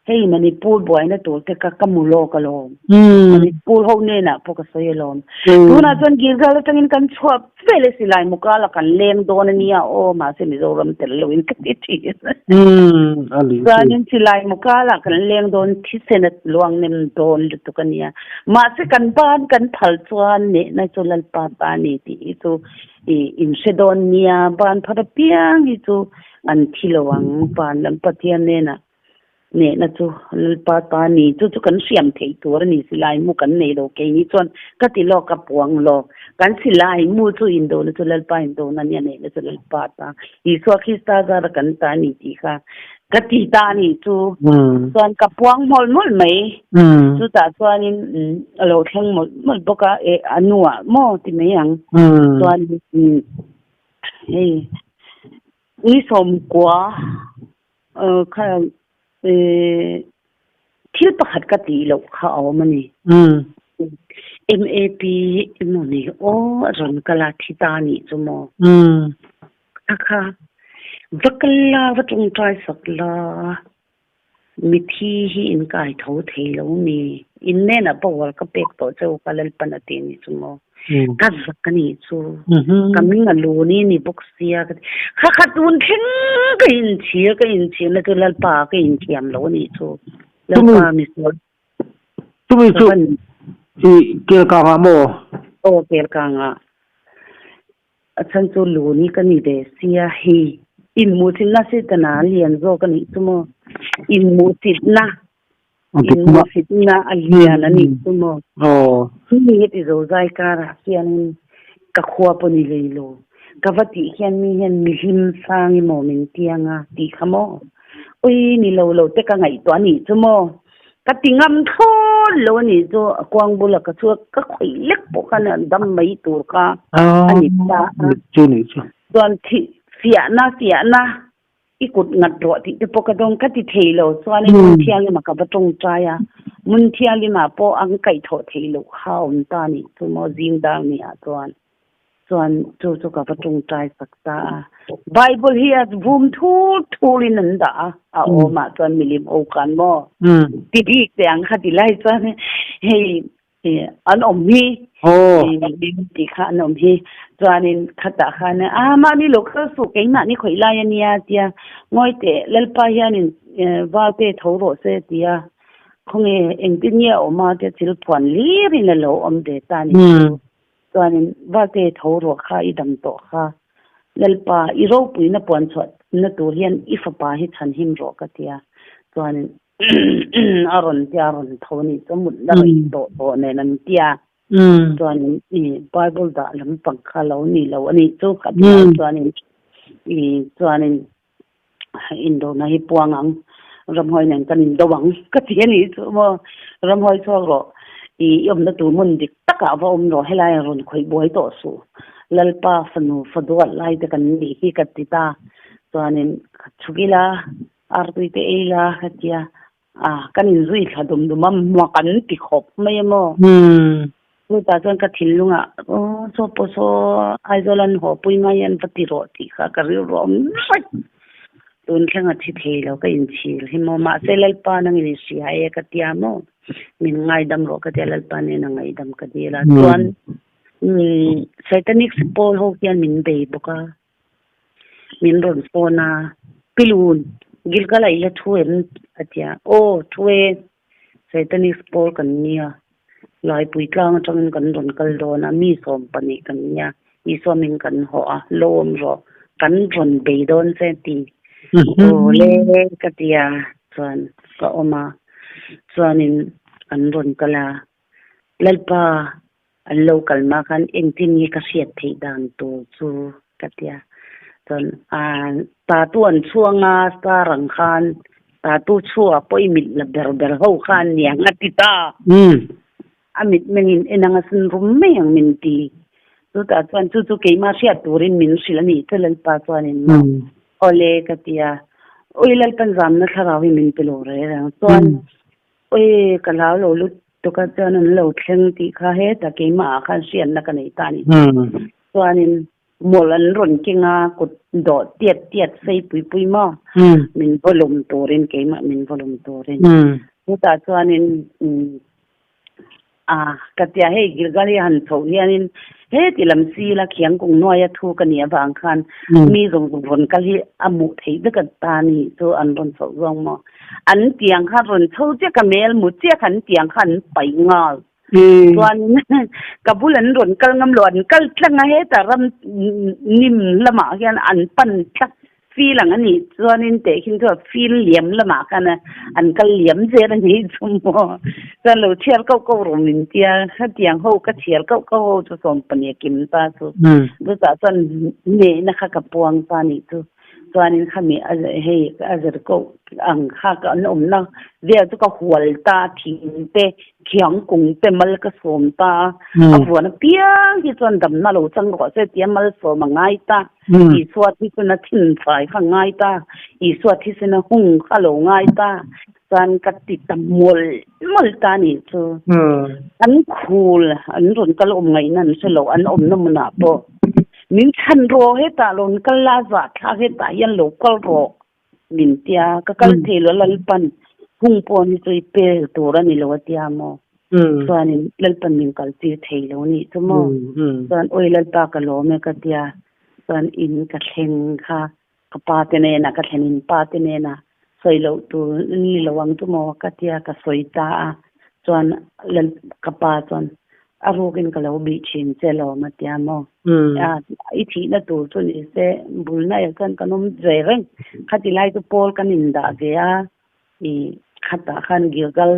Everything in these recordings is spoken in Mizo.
Hei Manipur buaina tur te ka ka mu lawk alawm. Manipur ho hnenah pawh ka sawi alawm. Tunah chuan Gilgal atangin kan chhuah vel e silai mukala kan leng dawn ania aw mahse Mizoram tel loin ka ti thin. Chuanin silai mukala kan leng dawn thisen a luang nem dawn lutuk ania. Mahse kan ban kan phal chuan nehna chu Lalpa ta a ni tih hi chu i inhre dawn nia. Ban phar apiang hi chu an thi lo ang van lam Pathian hnenah. Nehna chu Lalpa ta ni, chu chu kan hriam theih tur a ni, silai mu kan nei lo keini chuan ka ti lawk a puang lawk, kan silai mu chu indona chu Lalpa indona a nia, nehna chu Lalpa ta, Isua Krista zara kan ta a ni tih kha ka ti ta a ni chu, chuan ka puang mawlh mawlh mai, chutah chuanin a lo thleng mawlh mawlh bawk a, eh a nuah maw ti mai ang, chuan hei ni sawmkua. Kha thil pakhat ka tih loh kha a awm a ni. MAP emaw ni aw a rawn kal a thi ta nih chu maw. Kha kha va kal la va tawngtai sak la mithi hi in kai tho thei lo mi in hnenah power ka pek tawh che u ka Lalpan a ti nih chu maw. Ka zak a nih chu. Ka ming a lu ni ni bawk sia ka ti. Kha kha tun thleng ka inchhir ka inchhir na chu Lalpa ka inthiam lo a nih chu. Lalpa misual. Chumi chu i kelkang ah maw? Aw kelkang ah. A chhan chu lu ni ka ni ve sia hei. Inhmuhsitna Setana a lian zawk a nih chu maw? Inhmuhsitna Inhmuhsitna a lian a nih chu maw? Mi heti zozai karah hianin ka khua pawh ni hlei lo. Ka va tih hian mi hian mi hlim sang emaw min ti anga tih kha maw? Ui ni lo lo te ka ngaihtuah a nih chu maw? Ka ti ngam thlawt lo a nih chu a kuang bula ka chhuak ka khawih lek pawh khan a dam mai tur kha a ni ta a. Chuan fiahna fiahna I kut ngat rawh tih te pawh ka dawng ka ti thei lo chuanin Hmun Thianghlim ah ka va tawngtai a, Hmun Thianghlim ah pawh an kaihthawh theih loh kha a awm ta nih chu maw zing dar ni ah chuan chuan chu chu ka va tawngtai sak ta a. Bible hi a vum thur thur in an dah a, a awm ah chuan milim ho khan maw ti bik te ang kha ti lai chuan hei An awm hi tih kha an awm hi chuanin khatah khan a mahni lo kal suh keimahni khawih lai a nia tia ngawi teh Lalpa hianin valte tho rawh se tia khawnge engtin nge a awm a tia thil phuan hlirin a lo awm ve ta ni chu chuanin valte tho rawh kha i dam tawh kha Lalpa i ropuina puan chhuah na tur hian i fapa hi chhanhim rawh ka tia chuanin a rawn tia a rawn tho a nih chu mut la rei tawh tawh nen an tia chuanin i bible dah lampang kha lo ni lo a nih chu ka ti lai chuanin i chuanin indona hi puang ang ramhuai nen kan indo ang ka ti a nih chu maw ramhuai chhuak rawh i i awmna tur hmun dik takah va awm rawh helai a rawn khawih buai tawh suh Lalpa fanu fa duat lai te kan nih hi ka ti ta chuanin ka chhuk ila Artui te ei la ka tia, a kan inzui thla dum dum a, mak an ti khawp mai a maw? Chutah chuan ka thinlungah aw saw pawh saw Aizawl an haw pui ngai an va ti rawh tih kha ka rilru a awm hraih. Tun thleng a thi thei lo ka inchhir hi maw? Mahse Lalpa nangin i hria e ka tia maw? Min ngaidam rawh ka tia Lalpa nena ngaidam ka dil a. Chuan Satanic pawl ho hian min bei bawk a. Min rawn phone a, Pilun, Gilgal ah i la thu em? a ti a, Aw, thu e, Satanist pawl kan nia, Laipui tlang atangin kan rawn kal dawn a, mi 12 kan nia, Isua min kan hawh a, lo awm rawh, kan rawn bei dawn che ti. Aw le ka ti a, chuan ka awm a, chuanin an rawn kal a, Lalpa, An lo kal mah khan engtin nge ka hriat theih dan tur chu ka ti a. Chuan tatu an chhuang a, star ang khan tatu chhuah pawh i mit la ber ber ho kha an ni ang a ti ta. A mit mengin en ang a sin rum mai ang min ti. Chutah chuan chu chu keimah hriat turin min hrilh a nih chu Lalpa chuanin maw awle ka ti a. Ui Lalpan zamna thlarau hi min pe lo reng reng. Chuan ui ka hlau lo lut. Tukah chuan an lo thleng tih kha heta keimah ah khan hriatna ka nei ta a ni. Chuanin mawlh an rawn keng a, kut dawh tiat tiat sei pui pui maw min vawlum turin keimah min vawlum turin. Chutah chuanin A, ka tia hei Gilgal hi a han chhoh hianin heti lam sila khiang kung nuaia thu ka nih avang khan mi zawng zawng rawn kal hi a hmuh theih vek a ta ni chu an rawn chhoh zawng maw? An tiang kha rawn chho chiah ka mel mu chiah kha an tiang kha an paih nghal. Chuanin ka bul an rawn kal ngam lo, an kal tlang a hetah ram nim lamah hian an pan tlat Fil ang a nih chuanin tehkhin chu a fil liam lamah khan an kal liam zel a nih chu maw. Chuan lo chhiar koh koh rawh min tia, hetiang ho ka chhiar koh koh ho chu sawmpahnih a kim ta chu. Chutah chuan hnehna kha ka puang ta a nih chu. Chuanin khami a hei a zir koh ang kha ka an awmna vel chu ka hual ta a, thing te Thiang kung te mal ka sawm ta a, a vuan apiang hi chuan damna lo chang rawh se tia malsawm a ngai ta. Isua thisena thinfai kha ngai ta, Isua thisena hung kha lo ngai ta. Chuan ka ti ta mawlh mawlh ta a nih chu. An khul, an rawn kal awm ngaihna an hre lo, an awmna hmunah pawh min chhan rawh hetah rawn kal la, zahthlak hetah hian lo kal rawh. Min tia, ka kal thei lo Lalpan hung pawh hi chu i pel tur a ni lo a tia maw? Chuanin Lalpan min kal tir thei lo nih chu maw? Chuan awi Lalpa ka lawm e ka tia, chuan in ka thleng kha ka pa te nena ka thlen in pa te nena sawi loh tur ni lo ang chu maw ka tia ka sawi ta a, chuan Lal ka pa chuan A rukin ka lo bih thin che lawm a tia maw? I thihna tur chu ni se, bulna eh chuan kan awm ve reng. Khati lai chu pawl kan indah ve a, i khatah khan Gilgal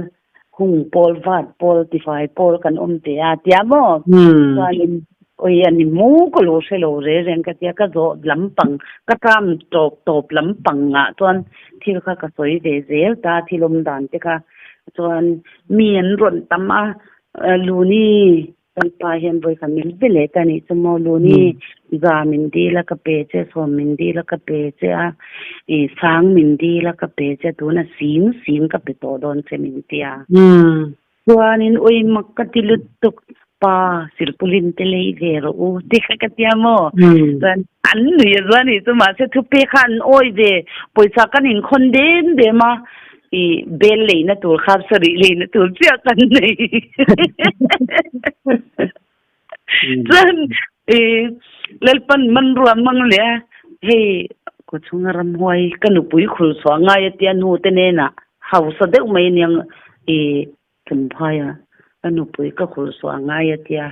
hung pawl, vat pawl, tifai pawl kan awm ve a tia maw? Chuanin awi a ni mu ka lo hre lo re reng ka tia, ka zawh lampang, ka tram tawp tawp lampangah chuan thil kha ka sawi ve zel ta, thil awm dan te kha. Chuan mi an rawn tam a, Luni, kan pa hian vawi khat min ve leh ta nih chu maw? Luni, za min dil a ka pe che, sawm min dil a ka pe che a, i sang min dil a ka pe che, tuna sing sing ka pe tawh dawn che min ti a. Chuanin ui mak ka ti lutuk, pa silpulin te lei ve rawh u ti kha ka tia maw? Chuan an nui a zuan nih chu mahse thupe kha an awi ve, pawisa kan inkhawn dem dem a, I bel leina tur kha sarih leina tur chiah kan nei. Chuan i Lalpan man ruah mang leh a, hei kaw chhunga ramhuai ka nupui khul chhuah ngai a tia nu te nena hausa deuh mai aniang i Tumphai a, ka nupui ka khul chhuah ngai a tia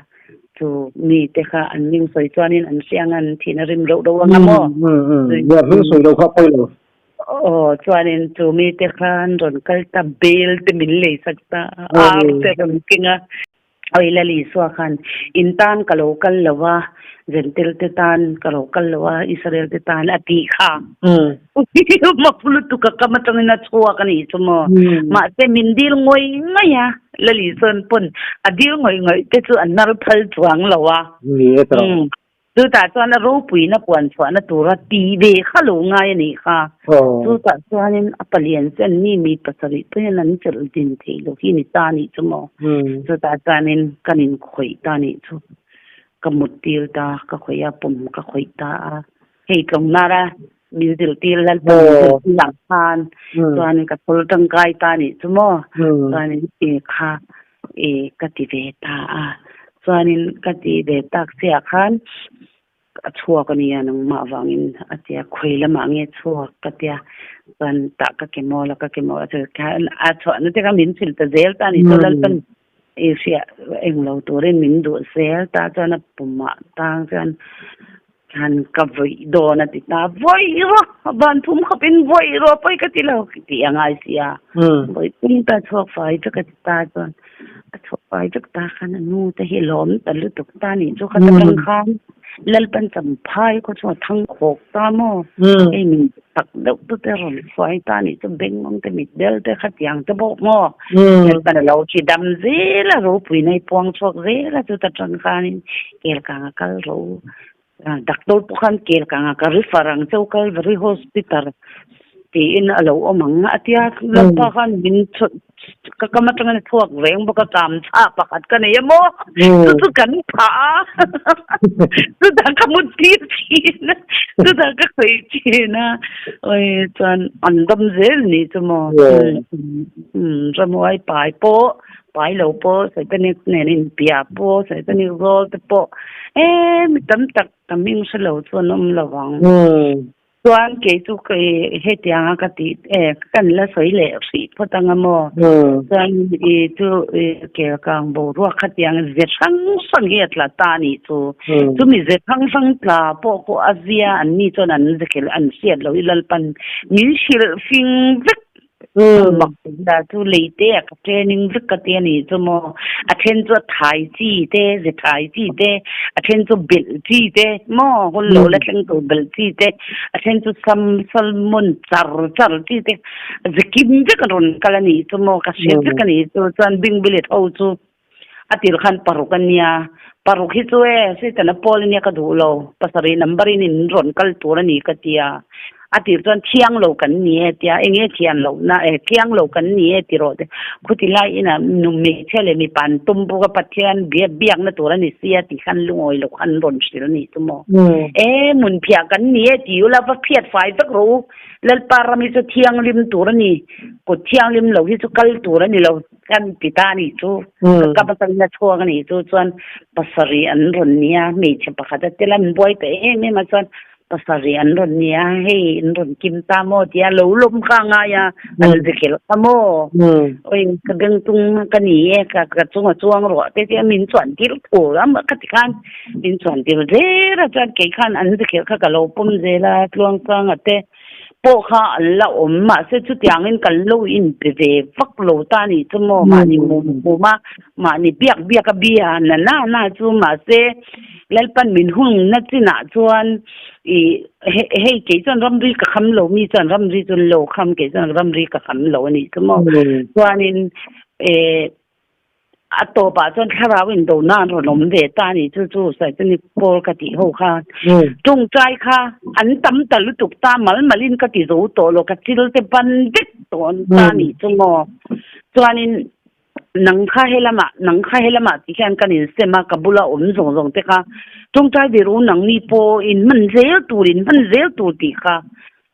chu mi te kha an ning sawi chuanin an hria anga an thihna rim reuh reuh anga maw? Nia, hming sawi lo kha pawi lo. Aw, chuanin chu mi te kha an rawn kal ta, bel te min lei sak ta, ar te rawn keng a. Awi Lal Isua khan, In tan ka lo kal lo a, Zentel te tan ka lo kal lo a, Israel te tan a tih kha. Mak lutuk a kam atangin a chhuak a nih chu maw. Mahse min dil ngawih ngawih a, Lal Isuan pawn a dil ngawih ngawih te chu a hnar phal chuang lo a. Ni e tawh. Chutah chuan a ropuina puan chhuahna tura ti ve kha lo ngai a nih kha. Chutah chuanin a palian chen mi mi pasarih pawhin an chelh din theih loh hi ni ta nih chu maw. Chutah chuanin kan inkhawih ta nih chu. Ka mut tir ta, ka khawih a, pum ka khawih ta a. Hei tlawmnara min zirtir Lalpa min zirtir ang khan chuanin ka thawl tangkai ta nih chu maw. Chuanin e kha e ka ti ve ta a chuanin ka ti ve tak chiah khan a chhuak a nia nangmah vangin a tia khawi lamah nge chhuak ka tia chuan tah ka ke mawl a ka ke mawl a chu khan a chhuahna te kha min hrilh ta zel ta a ni chuan Lalpan i hriat englo turin min duh zel ta chuan a pumah tang chuan Khan ka vawih dawn a ti ta, vawih rawh, van thum khawp in vawih rawh pawi ka ti lo tih a ngai si a, vawih pum ta chhuak fai vek a ti ta chuan a chhuak fai vek ta khan a nu te hi lawm ta lutuk ta nih chu kha ta tang khan Lalpan champhai khaw chu a thang khawk ta maw, hei min tak deuh tu te rawn hruai ta nih chu bengmang te mit bel te kha tiang te bawk maw, Lalpan a lo thi dam zel a ropui na i puang chhuak zel a chu ta tang khanin kel kang a kal ro. Doctor pawh khan kel kang a ka refer ang cheu Calvary Hospital tiin a lo awm ang a tia Lalpa khan min Ka kam atangin a chhuak reng bawk a, kam chhah pakhat ka nei a maw? Chu chu kan phah a, chutah ka mu tir thin a, chutah ka khawih thin a, awi chuan an dam zel nih chu maw? Ramhuai pai pawh, pai lo pawh, Satanic nen inpiah pawh, Satanic zawl te pawh, e mi tam tak ka hming hre lo chu an awm lo ang. Chuan kei chu hetianga ka tih e kan la sawi leh hrih phawt anga maw? Chuan i chu kelkang boruak khatiang ze hrang hrang hi a tla ta a nih chu. Chumi ze hrang hrang tla pawh pawh a zia an ni chuan an ze khelh an hriat loh hi Lalpan min hrilh fing vek Mak zia chu lei te a ka training vek ka ti a nih chu maw. A then chu a thai chi te, ze thai chi te, a then chu belh chi te maw, hun lo la thleng tur belh chi te, a then chu sam salmon char char chi te, ze kim vek a rawn kal a nih chu maw, ka hre vek a nih chu. Chuan bingbilet ho chu a tir khan paruk a nia, paruk hi chu e Satan a pawl a nia ka duh lo, pasarih number in in rawn kal tur a ni ka ti a, a tir chuan thiang lo kan ni e tia, eng nge thian loh na e thiang lo kan ni e ti rawh te, khuti lai inah nu hmeichhia leh mipa an tum bawk a, Pathian bia biakna tur a ni sia tih khan lungawi loh khan rawn hrilh a nih chu maw. E hmunphiah kan ni e ti ula va phiat fai vek rawh u, Lalpa ram hi chu thianghlim tur a ni, kut thianghlim lo hi chu kal tur a ni lo. Kan ti ta a nih chu, ka kap atangin a chhuak a nih chu chuan pasarih an rawn ni a, hmeichhe pakhat a tel a, an buai ta em em a chuan pasarih an rawn ni a, hei an rawn kim ta maw tia lo lawm kha a ngai a, an ze khelh kha maw, awi ka bengtung ka ni e, ka ka chunga chuang ruah te tia min chuan tir thur a ka ti khan min chuan tir zel a chuan kei khan an ze khelh kha ka lo pawm zel a tluangchanga te. Pawh kha an la awm mahse chutiangin kan lo inpe ve vak lo ta nih chu maw mahni mum mum a mahni biak biak a bia na na na chu mahse Lalpan min hungna chinah chuan ih hei kei chuan ramri ka kham lo mi chuan ramri chu an lo kham kei chuan ramri ka kham lo a nih chu maw chuanin eh A tawpah chuan thlarau indona an rawn awm ve ta a ni. Chu chu Satanic pawl ka tih ho kha tawngtai kha an tam ta lutuk ta mal malin ka ti zo tawh lo, ka chil te ban vek tawh an ta a nih chu maw. Chuanin nang kha helamah nang kha helamah tih hian kan insem a, ka bula awm zawng zawng te kha tawngtai ve ru nangni pawh in hman zel tur in hman zel tur tih kha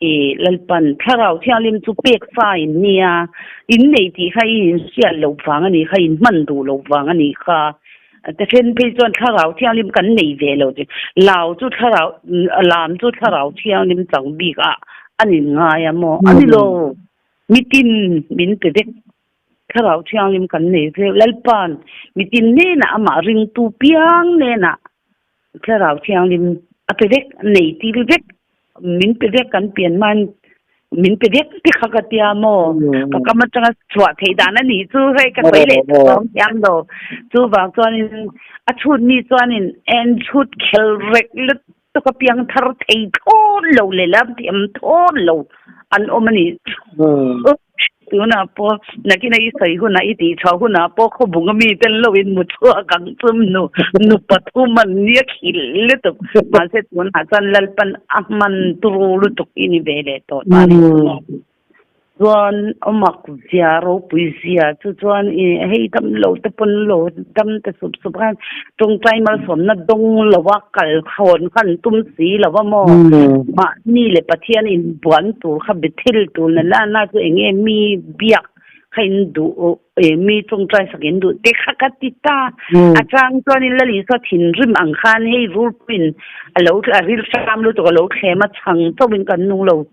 I Lalpan, Thlarau Thianghlim chu pek fa in nia, in nei tih kha i inhriat loh vang a nih kha, in hman duh loh vang a nih kha. Te then phei chuan Thlarau Thianghlim kan nei ve lo tih, Lau chu Thlarau, Lam chu Thlarau Thianghlim chang bik ah an in ngai a maw? A ni lo, mitin min pe vek. Thlarau Thianghlim kan nei ve. Lalpan mitin hnenah amah ringtu piang hnenah Thlarau Thianghlim a pe vek, nei tir vek, min pe vek kan pian hmain min pe vek te kha ka tia maw? Ka kam atanga chhuah theih dan a nih chu hei ka sawi leh ta awm thiam lo. Chuvang chuanin a chhut mi chuanin en chhut khel rek lutuk a piang thar thei thlawt lo leh lam thiam thlawt lo an awm a nih chu. Tunah pawh nakina i sawi hunah i tih chhuah hunah pawh khawbung ami ten lo in mu chhuak ang chum nu nu pathum an nia khil lutuk mahse tunah chuan Lalpan a hman turu lutuk i ni ve leh tawh ta ni chuan a mak zia ropui zia chu chuan i hei dam lo te pawn lo dam te sup sup khan tawngtai malsawmna dawng lo a kal khawn khan tum si lo a maw? Mahni leh Pathian inbuan tur kha bethel tur na la na chu eng nge mi biak kha in duh mi tawngtai sak in duh te kha ka ti ta. A chang chuanin Lal Isua thinrim ang khan hei rulpuiin a lo a ril hram lutuk a lo thlem a chhang chauhin kan nung lo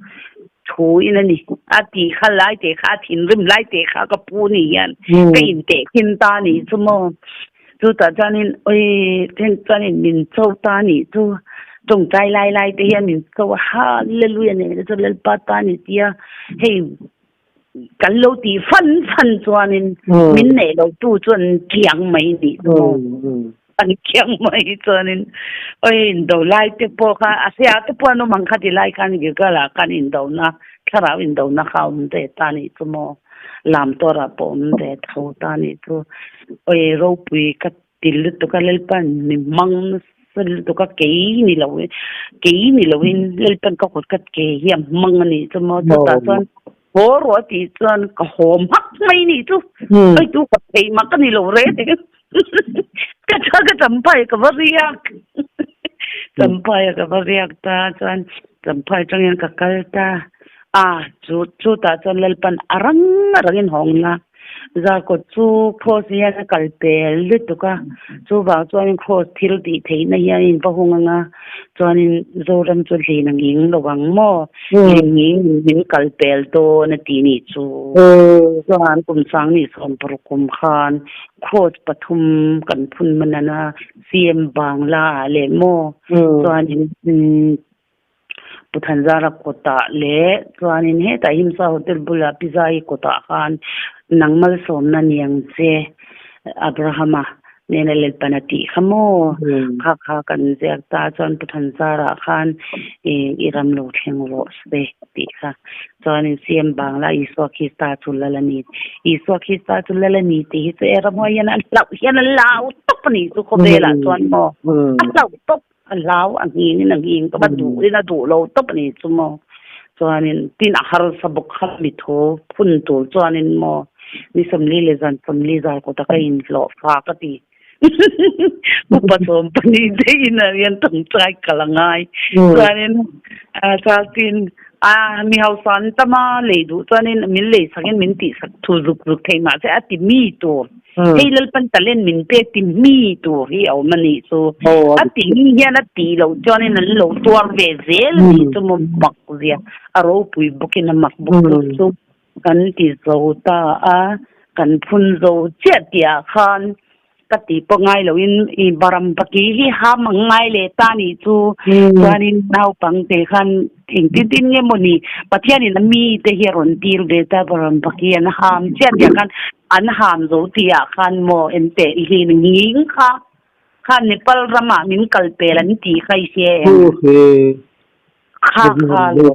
thu in a ni. A ti kha lai te kha a thinrim lai te kha ka pu ni hian ka intehkhin ta ni chu maw? Chutah chuanin awi then chuanin min cho ta nih chu tawngtai lai lai te hian min cho a hallelujah nen te chu Lalpa ta ni tia hei kan lo tih fan fan chuanin min neih lo tu chu an kiang mai nih chu maw an kiang mai chuanin awi indo lai te pawh kha a sia te pawh an awm ang kha ti lai khan Gilgal ah khan indona thlarau indona kha a awm ve ta nih chu maw. Lam tawrah pawh awm ve tho ta nih chu. Awi ropui ka ti lutuk a Lalpan mi hmang nasa lutuk a kei ni lo kei ni loin Lalpan ka kut ka ke hi a hmang a nih chu maw chutah chuan. Haw rawh a tih chuan ka haw hmak mai nih chu. Hei tu ka phei mak a ni lo reng. Ka tha ka champhai ka va riak. Champhai a ka va riak ta chuan champhai atangin ka kal ta. A chu chutah chuan Lalpan a rang a rangin hawng a. Zarkawt chu Kraws hian a kal pel lutuk a, chuvang chuanin Kraws thil tih theihna hianin va hung anga chuanin Zoram chu hlin a nghing lo ang maw? Hlin nghing min kal pel dawn a tih nih chu. Chuan kum sangni sawmparuk kum khan Kraws pathum kan phun man a, CM Bangla ah leh maw chuanin Pu Thanzara kawtah leh chuanin hetah Himsa Hotel bulah Pi Zai kawtah khan nang malsawmna ni ang che Abrahama nena Lalpan a tih kha maw? Kha kha kan ziak ta chuan Pu Thanzara khan i ram lo thleng rawh se tih kha chuanin CM Bangla Isua Krista chu lal a ni. Isua Krista chu lal a ni tih hi chu e ramhuai hian a hlauh hian a lau tawp a nih chu khawvelah chuan maw a hlauh tawp. A hlau a nghing in a nghing tawp a, duh in a duh lo tawp a ni chu maw. Chuanin tin a harsa bawk kha mi thu phun tur chuanin maw ni sawmli leh zan sawmli zal kawta ka inhlawh fa ka ti. Upa sawm pahnih te inah hian tawngtai kal a ngai. Chuanin tin a mi hausa an tam a, lei duh chuanin min lei sakin min tihsak thu zuk zuk thei mahse a ti mi tur. Hei Lalpan talent min pek ti mi tur hi a awm a nih chu. A ti mi hian a tih loh chuanin an lo tuar ve zel a nih chu maw mak zia a ropui bawkin a mak bawk chu chu kan ti zo ta a, kan phun zo chiah tihah khan ka tih pawh ngai loin i baram paki hi ham ang ngai leh ta nih chu chuanin naupangte khan Engtin tin nge maw ni Pathianin a mite hi a rawn tir ve ta Baram Paki an ham chiah tiah khan an ham zo tihah khan maw enteh i hlin nghing kha kha Nepal ramah min kal pel an tih kha i hria em? Kha kha lo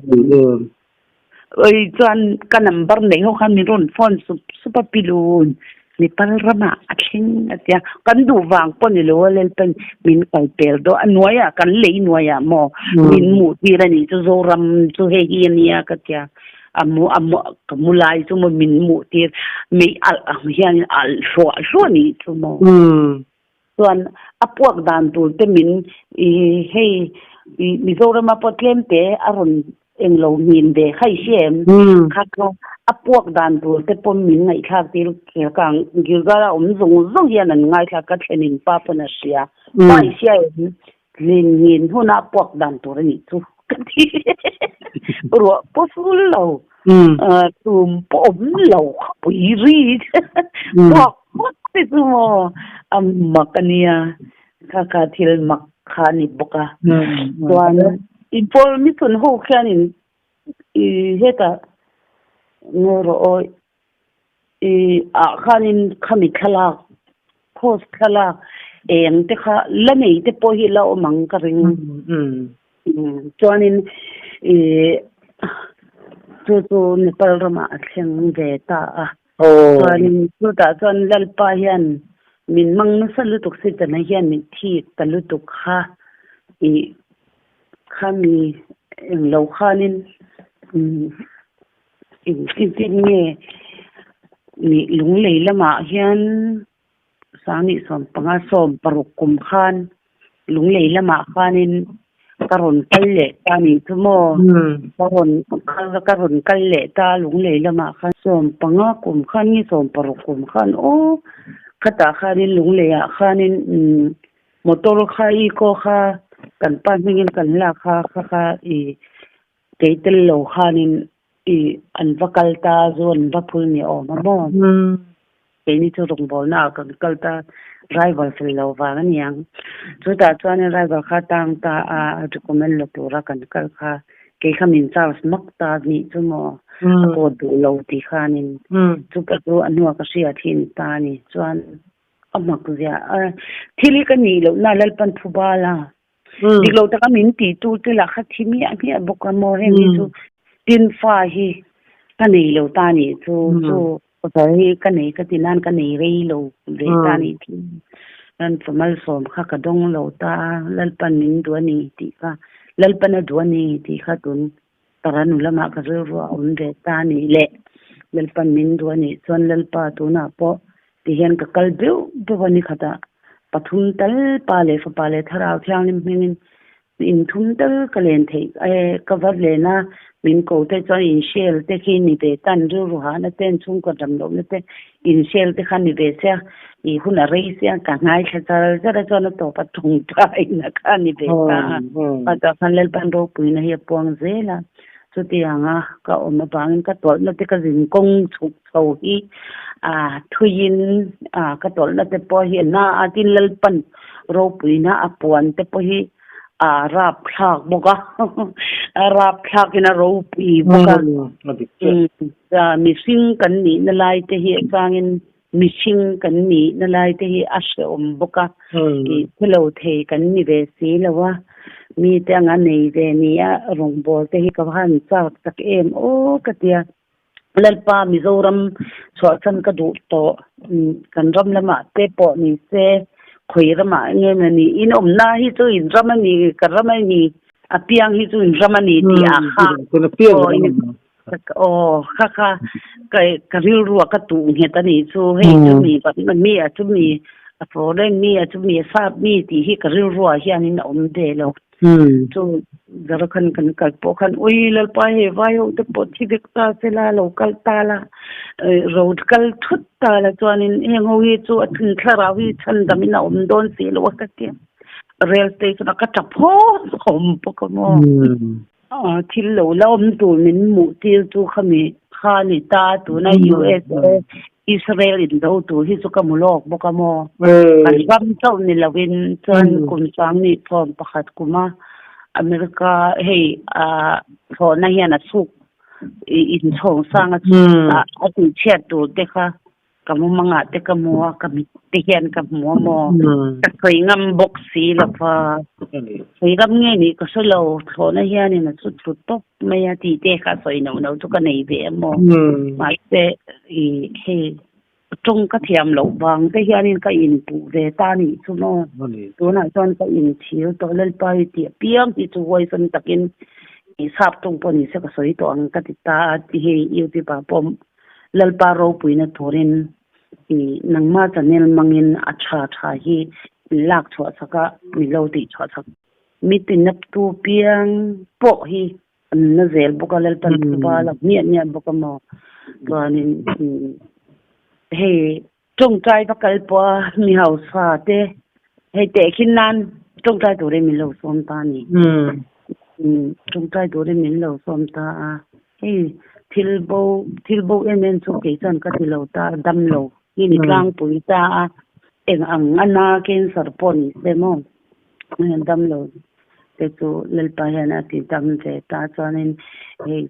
oi chuan ka number neih ho khan min rawn phone sup sup a pilun. Nepal ramah a thleng a tia, kan duh vang pawh ni lo a Lalpan min kal pel dawn a nuaiah kan lei nuaiah maw min hmuh tir a nih chu Zoram chu hei hi a nia ka tia a mu a mu ka mu lai chu maw min hmuh tir mei alh ang hian alh hluah hluah a nih chu maw chuan a puak dan tur te min i hei i Mizorama pawh tlem te a rawn Englo hmin ve kha i hria em? Kha kha a puak dan tur te pawn min ngaihthlak tir kher ka ang. Gilgal a awm zawng zawng hian an ngaithla ka thlenin pa pawn a hria. Pa i hria em? Hlin hmin huna a puak dan tur a nih chu ka ti. Ruah pawh sul lo, tum pawh awm lo kha pui ri puak puak te chu maw a mak a nia. Kha kha thil mak kha a ni bawk a. Chuan i pawl mi chhun ho khianin i hetah ngaw rawh aw i ah khanin khami thlalak post thlalak eng te kha la nei te pawh hi la awm ang ka ring. Chuanin i chu chu Nepal ramah a thleng ve ta a. Chuanin chutah chuan Lalpa hian min mang nasa lutuk Setana hian min thik ta lutuk kha i khami englo khanin engtin tin nge nih lunglei lamah hian Sangnih 15 16 kum khan Lunglei lamah khanin ka rawn kal leh ta nih chu maw? Ka rawn ka rawn kal leh ta Lunglei lamah khan 15 kum khan nge 16 kum khan aw khatah khanin Lungleiah khanin motor kha eco kha kan pa hmingin kan lak kha kha kha i kei tel lo khanin I an va kal ta zu an va phul ni awm a maw? Keini chu rawngbawlna ah kan kal ta driver fel lo vang a niang. Chutah chuanin driver kha tang ta a recommend lo tura kan kal kha kei kha min charge mak ta nih chu maw a pawt duh lo tih khanin chupa chu a hnuah ka hriat hi ni ta a ni. Chuan a mak zia a thil hi ka nih lohna Lalpan phu bal a. Dik lo taka min ti tu te lah kha thi miah miah bawk a maw heng hi chu tin fa hi ka nei lo ta nih chu chu pasal hi ka nei ka ti nan ka nei rei lo ve ta nih chu nan fa malsawm kha ka dawng lo ta Lalpan min duh a ni tih kha Lalpan a duh a ni tih kha tun. Taranu lamah ka rilru a awm ve ta a nih le. Lalpan min duh a nih chuan Lalpa tunah pawh ti hian ka kal beuh beuh a ni khatah pathum tal pa leh fapa leh thlarau thianghlim hmingin inthum tal ka len theih e ka va len a, min ko te chuan inhriel te khi ni ve tan rilru hahna te chhungkaw dam lohna te inhriel te kha ni ve sia i hun a rei sia ka ngaithla char char a chuan a tawp a tawngtaina kha ni ve ta a, chutah khan Lalpan ropuina hi a puang zel a, chutianga ka awm avangin ka tawlhna te ka zinkawng chhuk chho hi a thuiin a ka tawlhna te pawh hi a na a tin Lalpan ropuina a puan te pawh hi a rapthlak bawk a a rapthlak in a ropui bawk a mihring kan nihna lai te hi atangin mihring kan nihna lai te hi a hrehawm bawk a ih thilo thei kan ni ve si lo a mite anga nei ve nia rawngbawl te hi ka va han chak tak em aw ka tia. Lalpa Mizoram chhuahsan ka duh tawh kan ram lamah te pawh ni se khawi ramah nge maw ni in awmna hi chu in ram a ni ka ram a ni a piang hi chu in ram a ni tih ah kha aw kha kha ka rilru a ka tuh nghet a nih chu hei chumi mi a chumi a foreign mi a chumi a sap mi tih hi ka rilru ah hianin a awm ve lo. Chu zara khan kan kal pawh khan ui Lalpa hei vai ho te pawh thi vek ta se la lo kal ta la ro kal thut ta la chuanin heng ho hi chu a thun thlarau hi chhan dam in a awm dawn si lo a ka tia rail station a ka tap haw awm bawk a maw thil lo la awm tur min hmuh tir chu khami kha ni ta tuna USA Israel in do tur hi chu ka hmu lawk bawk a maw? Kan ram chauh ni loin chuan kum sang nih thawm pakhat kuma America hei thlawhna hian a chhuk inchhawng sang a a tihchhiat tur te kha ka mumangah te ka hmu a ka mit te hian ka hmu a maw? Ka sawi ngam bawk si lo va, sawi ngam nge nih ka hre lo, thlawhna hianin a chhut thlu tawp. Mai a tih te kha sawi no no chu ka nei ve a maw. Mahse i hei tawng ka thiam loh vang te hianin ka inpuh ve ta nih chu maw. Tunah chuan ka inchhir tawh Lalpa i tih apiang hi chu huaisan takin i sap tawng pawh nise ka sawi tawh ang ka ti ta a ti hei YouTube ah pawh Lalpa ropuina turin i nangma channel hmangin a tha tha hi min lak chhuah sak a min lo tih chhuah sak. Mi tinaptu piang pawh hi an na zel bawk a, Lalpan phuba a la hmiah hmiah bawk a maw? Chuanin hei tawngtai va kal pawh a mi hausa te hei tehkhin nan tawngtai turin min lo sawm ta a ni. Tawngtai turin min lo sawm ta a, hei thil bo thil bo em em chu kei chuan ka ti lo ta a, dam lo hi ni tlangpui ta a, eng ang a na cancer pawh ni se maw? Dam lo te chu Lalpa hian a ti dam ve ta chuanin hei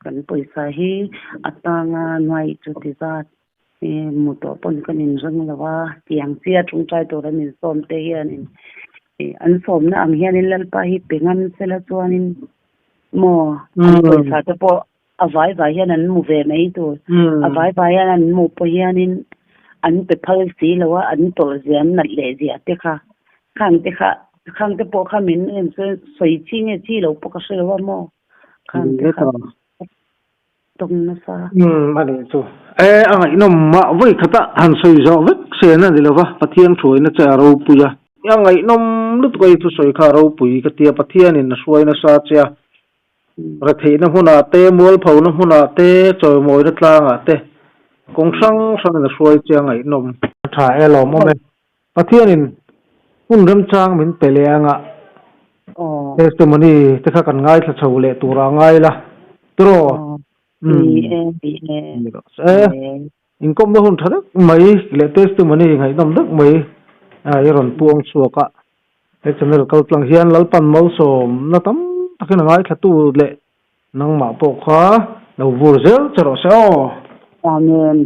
kan pawisa hi a tanga nuaih chu ti zat mu tawh pawn kan inring lo a tiang chia tawngtai tur an insawm te hianin an sawmna ang hianin Lalpa hi pe ngam sela chuanin maw an pawisa te pawh a vai vai hian an mu ve mai tur a vai vai hian an mu pawh hianin an pe phal si lo a an tawrh zia an nat leh zia te kha khang te kha khang te pawh kha min en chuan sawi chi nge chi lo pawh ka hre lo a maw khang te kha tawng nasa. Umm a nih chu. E a ngaihnawm mah vawi khata han sawi zawh vek sen a ni lo va Pathian hruaina che a ropui a. A ngaihnawm lutuk a i thusawi kha a ropui ka tia Pathianin a hruai nasa che a Retheihna hmunah te, mualphona hmunah te, chawimawina tlangah te kawng hrang hrangin a hruai che a ngaihnawm. A tha e lawmawm e. Pathianin hun remchang min pe leh anga testimony te kha kan ngaithla chho leh tura a ngai la tiraw? Ni rawh se. Inkawmna hun tha deuh mai leh testimony ngaihnawm deuh mai i rawn puang chhuak a. He channel kal tlang hian Lalpan malsawmna tam takin a ngaithlatu leh nangmah pawh kha lo vur zel che rawh se aw. Amen.